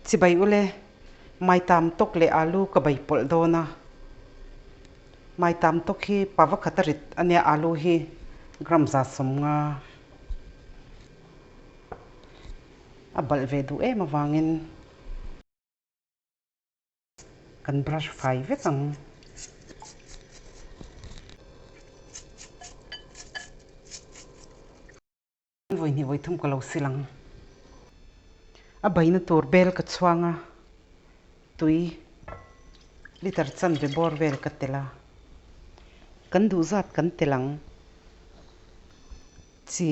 Chibai ule, Maitam tawk leh alu ka bai pawlh dawn a. Maitam tawk hi pava khat a rit a nia, alu hi gram 150. A balh ve duh em avangin kan brush fai vek ang. Vawi hnih vawi thum ka lo sil ang. A baina tur bel ka chhuang a, tui liter chanve bawr vel ka tel a, kan duh zat kan tel ang. Chi.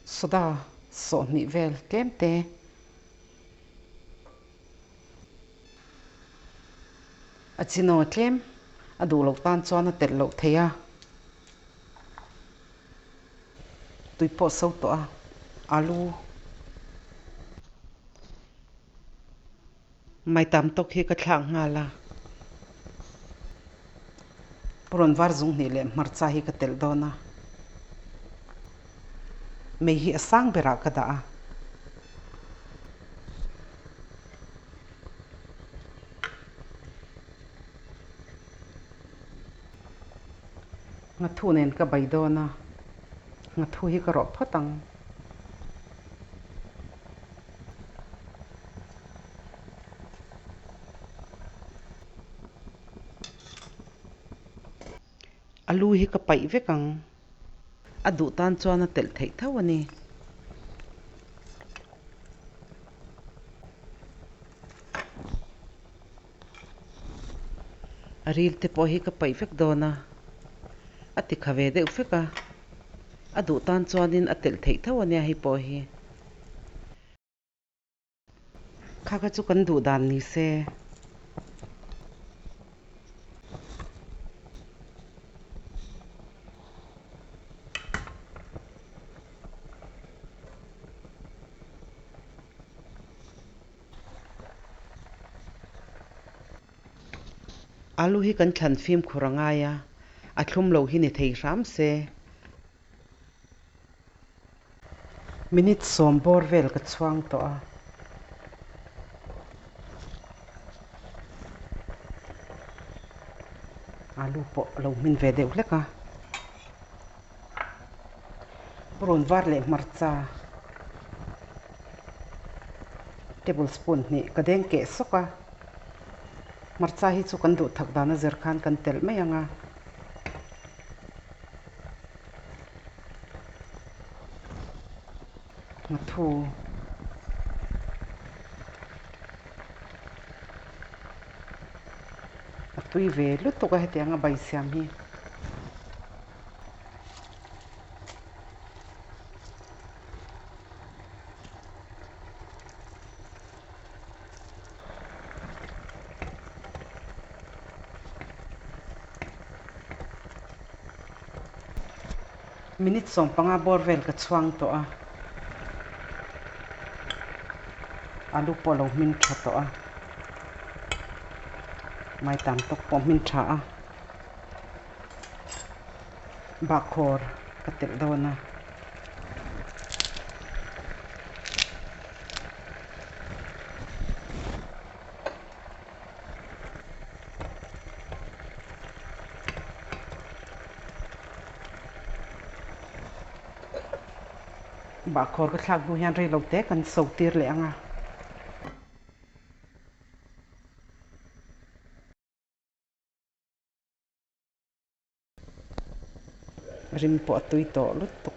Soda sawhnih vel tlem te. A chino tlem a duh loh tan chuan a telh loh thei a, tui pawh so tawh a, alu mai tam tawk hi ka thlak nghal a, purawn var zung hnih leh hmarcha hi ka telh dawn a, mei hi a sang berah ka dah a. Nghathu nen ka bai dawn a, nghathu hi ka rawh phawt ang. A lu hi ka paih vek ang. A duh tan chuan a telh theih tho a ni. A ril te pawh hi ka paih vek dawn a, a ti kha ve deuh vek a. A duh tan chuanin a telh theih tho a nia hei pawh hi. Kha kha chu kan duh dan ni se. Alu hi kan thlan fimkhur a ngai a, a thlum lo hi ni thei hram se. Minute sawm bawr vel ka chhuang tawh a. Alu pawh a lo hmin ve deuh hlek a. Purun var leh hmarcha table spoon hnih ka deng keh sawk a. Hmarcha hi chu kan duh thak dan a zir khan kan telh mai ang a. Nghathu a tui ve lutuk a hetiang a bai siam hi. Minute 15 bawr vel ka chhuang tawh a, alu pawh lo hmin tha tawh a, maitam tawk pawh hmin tha a, bahkhawr ka telh dawn a. Bahkhawr ka thlak hnu hian reilo te kan so tir leh ang a. Rim pawh a tui tawh lutuk.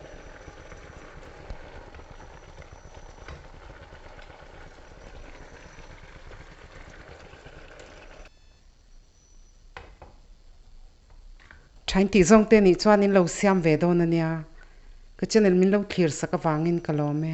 Thain tih zawng te nih chuan in lo siam ve dawn a nia. Ka channel min lo thlir sak avangin ka lawm e.